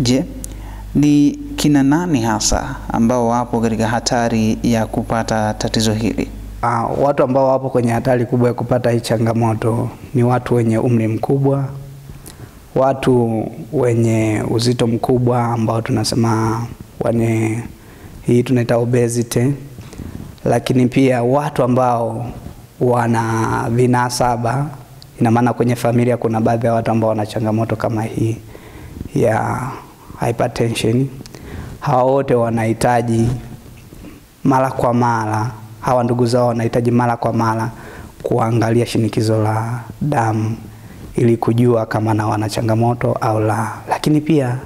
Je, ni kina nani hasa ambao wapo katika hatari ya kupata tatizo hili? Watu ambao wapo kwenye hatari kubwa ya kupata hii changamoto ni watu wenye umri mkubwa, watu wenye uzito mkubwa ambao tunasema wenye hii tunaita obesity, lakini pia watu ambao wana vinasaba. Ina maana kwenye familia kuna baadhi ya watu ambao wana changamoto kama hii ya hypertension. Hawa wote wanahitaji mara kwa mara, hawa ndugu zao wanahitaji mara kwa mara kuangalia shinikizo la damu ili kujua kama na wana changamoto au la. Lakini pia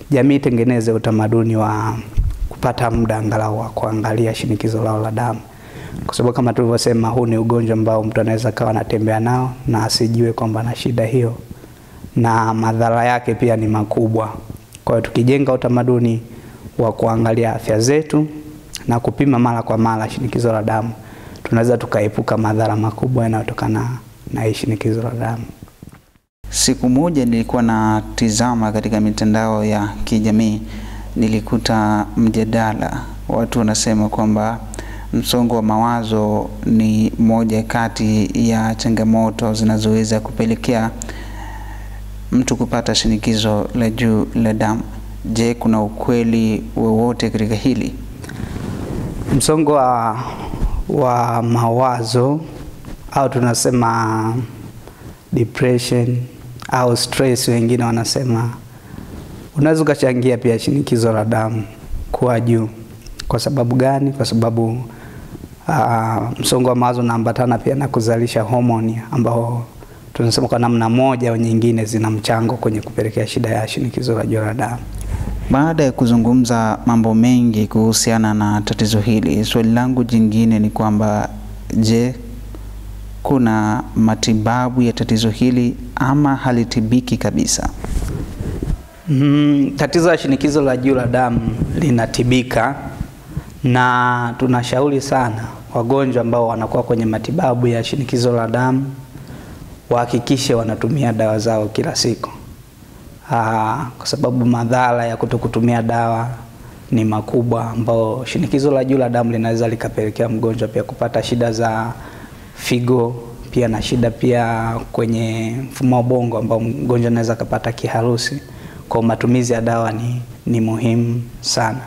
jamii itengeneze utamaduni wa kupata muda angalau wa kuangalia shinikizo lao la damu, kwa sababu kama tulivyosema, huu ni ugonjwa ambao mtu anaweza kawa anatembea nao na asijue kwamba ana shida hiyo, na madhara yake pia ni makubwa. Kwa hiyo tukijenga utamaduni wa kuangalia afya zetu na kupima mara kwa mara shinikizo la damu, tunaweza tukaepuka madhara makubwa yanayotokana na hii shinikizo la damu. Siku moja nilikuwa natizama katika mitandao ya kijamii, nilikuta mjadala, watu wanasema kwamba msongo wa mawazo ni moja kati ya changamoto zinazoweza kupelekea mtu kupata shinikizo la juu la damu. Je, kuna ukweli wowote katika hili? Msongo wa mawazo au tunasema depression au stress, wengine wanasema, unaweza ukachangia pia shinikizo la damu kuwa juu. Kwa sababu gani? Kwa sababu msongo wa mawazo unaambatana pia na kuzalisha homoni ambao tunasema kwa namna moja au nyingine zina mchango kwenye kupelekea shida ya shinikizo la juu la damu. Baada ya kuzungumza mambo mengi kuhusiana na tatizo hili, swali langu jingine ni kwamba je, kuna matibabu ya tatizo hili ama halitibiki kabisa? Tatizo la shinikizo la juu la damu linatibika, na tunashauri sana wagonjwa ambao wanakuwa kwenye matibabu ya shinikizo la damu wahakikishe wanatumia dawa zao kila siku. Kwa sababu madhara ya kutokutumia dawa ni makubwa, ambao shinikizo la juu la damu linaweza likapelekea mgonjwa pia kupata shida za figo, pia na shida pia kwenye mfumo wa ubongo ambao mgonjwa anaweza kupata kiharusi. Kwa matumizi ya dawa ni muhimu sana.